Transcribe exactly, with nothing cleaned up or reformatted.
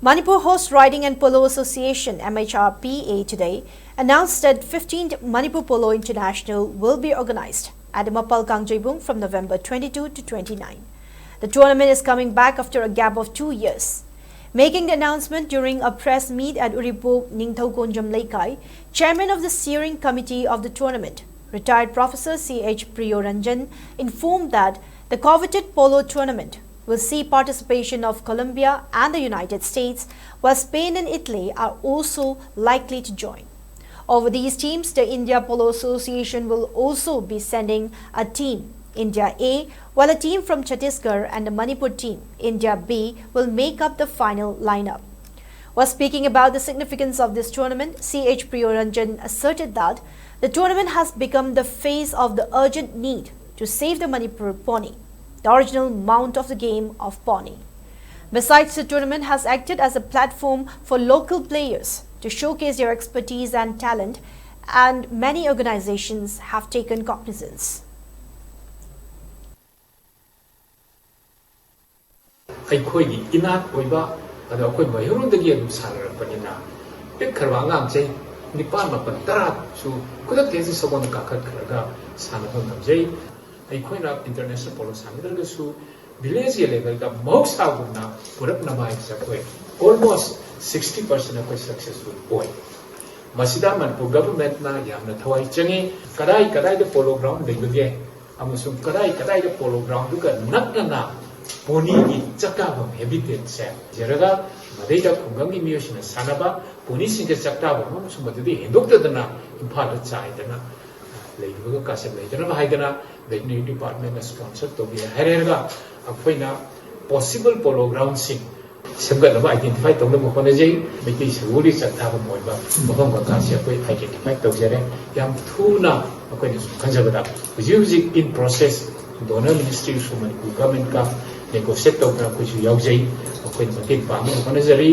Manipur Horse Riding and Polo Association, M H R P A, today announced that fifteenth Manipur Polo International will be organized at the Mapal Kangjeibung from November twenty-two to twenty-nine. The tournament is coming back after a gap of two years. Making the announcement during a press meet at Uripok Ningthoukonjam Leikai, chairman of the steering committee of the tournament, retired Professor C H Priyoranjan, informed that the coveted polo tournament will see participation of Colombia and the United States, while Spain and Italy are also likely to join. Over these teams, the India Polo Association will also be sending a team, India A, while a team from Chhattisgarh and the Manipur team, India B, will make up the final lineup. While speaking about the significance of this tournament, C H Priyoranjan asserted that the tournament has become the face of the urgent need to save the Manipur pony, the original mount of the game of pony. Besides, the tournament has acted as a platform for local players to showcase their expertise and talent, and many organizations have taken cognizance. ꯑꯩꯈꯣꯏꯒꯤ ꯏꯅꯥꯠ ꯑꯣꯏꯕ, ꯑꯗꯣ ꯑꯩꯈꯣꯏ ꯃꯩꯍꯧꯔꯣꯟꯗꯒꯤ ꯑꯗꯨꯝ ꯁꯥꯟꯅꯔꯛꯄꯅꯤꯅ, ꯄꯤꯛꯈ꯭ꯔꯕ ꯑꯉꯥꯡꯁꯦ ꯅꯤꯄꯥꯟ, ꯃꯥꯄꯟ, ꯇꯔꯥꯁꯨ ꯈꯨꯗꯛꯇ ꯍꯦꯛꯇ ꯁꯒꯣꯜꯗ ꯀꯥꯈꯠꯈ꯭ꯔꯒ ꯁꯥꯟꯅꯕ ꯉꯝꯖꯩ꯫ ꯑꯩꯈꯣꯏꯅ ꯏꯟꯇꯔꯅꯦꯁꯅꯦꯜ ꯄꯣꯂꯣ ꯁꯥꯟꯅꯗ꯭ꯔꯒꯁꯨ, ꯚꯤꯂꯦꯖꯀꯤ ꯂꯦꯚꯦꯜꯗ ꯃꯍꯧꯁꯥꯒꯨꯝꯅ ꯄꯨꯔꯛꯅꯕ ꯍꯥꯏꯕꯁꯦ ꯑꯩꯈꯣꯏ ꯑꯣꯜꯃꯣꯁ ꯁꯤꯛꯁꯇꯤ ꯄꯥꯔꯁꯦꯟ ꯑꯩꯈꯣꯏ ꯁꯛꯁꯦꯁꯐꯨꯜ ꯑꯣꯏ꯫ ꯃꯁꯤꯗ ꯃꯅꯤꯄꯨꯔ ꯒꯚꯔꯟꯃꯦꯟꯠꯅ ꯌꯥꯝꯅ ꯊꯋꯥꯏ ꯆꯪꯉꯤ꯫ ꯀꯗꯥꯏ ꯀꯗꯥꯏꯗ ꯄꯣꯂꯣ ꯒ꯭ꯔꯥꯎꯟ ꯂꯩꯕꯒꯦ ꯑꯃꯁꯨꯡ ꯀꯗꯥꯏ ꯀꯗꯥꯏꯗ ꯄꯣꯂꯣ ꯒ꯭ꯔꯥꯎꯟꯗꯨꯒ ꯅꯛꯅꯅ ꯄꯣꯅꯤꯒꯤ ꯆꯥꯛꯇꯥꯐꯝ ꯍꯦꯕꯤꯇꯦꯠꯁꯦ ꯊꯤꯖꯔꯒ, ꯃꯗꯩꯗ ꯈꯨꯡꯒꯪꯒꯤ ꯃꯤꯑꯣꯏꯁꯤꯡꯅ ꯁꯥꯟꯅꯕ ꯄꯣꯅꯤꯁꯤꯡꯁꯦ ꯆꯥꯛꯇꯥꯐꯝ ꯑꯃꯁꯨꯡ ꯃꯗꯨꯗꯒꯤ ꯍꯦꯟꯗꯣꯛꯇꯗꯅ ꯏꯝꯐꯥꯜꯗ ꯆꯥꯏꯗꯅ ꯂꯩꯔꯤꯕꯒ ꯀꯥꯁꯦ ꯂꯩꯗꯅꯕ ꯍꯥꯏꯗꯅ ꯚꯦꯇꯅꯔꯤ ꯗꯤꯄꯥꯔꯠꯃꯦꯟꯅ ꯁ꯭ꯄꯣꯟꯁꯔ ꯇꯧꯕꯤꯔꯦ ꯍꯥꯏꯔꯒ, ꯑꯩꯈꯣꯏꯅ ꯄꯣꯁꯤꯕꯜ ꯄꯣꯂꯣ ꯒ꯭ꯔꯥꯎꯟꯁꯤꯡ ꯁꯦꯝꯒꯠꯅꯕ ꯑꯥꯏꯗꯦꯟꯇꯤꯐꯥꯏ ꯇꯧꯅꯕ ꯍꯣꯠꯅꯖꯩ꯫ ꯃꯩꯇꯩ ꯁꯒꯣꯜꯒꯤ ꯆꯥꯛꯇꯥꯐꯝ ꯑꯣꯏꯕ ꯃꯐꯝ ꯀꯀꯥꯁꯦ ꯑꯩꯈꯣꯏ ꯑꯥꯏꯗꯦꯟꯇꯤꯐꯥꯏ ꯇꯧꯖꯔꯦ꯫ ꯌꯥꯝ ꯊꯨꯅ ꯑꯩꯈꯣꯏꯅ ꯁꯨꯝ ꯈꯟꯖꯕꯗ ꯍꯧꯖꯤꯛ ꯍꯧꯖꯤꯛ ꯏꯟ ꯄ꯭ꯔꯣꯁꯦꯁ, ꯗꯣꯅꯔ ꯃꯤꯅꯤꯁꯇ꯭ꯔꯤꯁꯨ ꯃꯅꯤꯄꯨꯔ ꯒꯚꯔꯟꯃꯦꯟꯠꯀ ꯅꯦꯒꯣꯁꯤꯌꯦꯠ ꯇꯧꯗꯅ ꯑꯩꯈꯣꯏꯁꯨ ꯌꯥꯎꯖꯩ꯫ ꯑꯩꯈꯣꯏꯅ ꯃꯇꯦꯡ ꯄꯥꯡꯅꯕ ꯍꯣꯠꯅꯖꯔꯤ꯫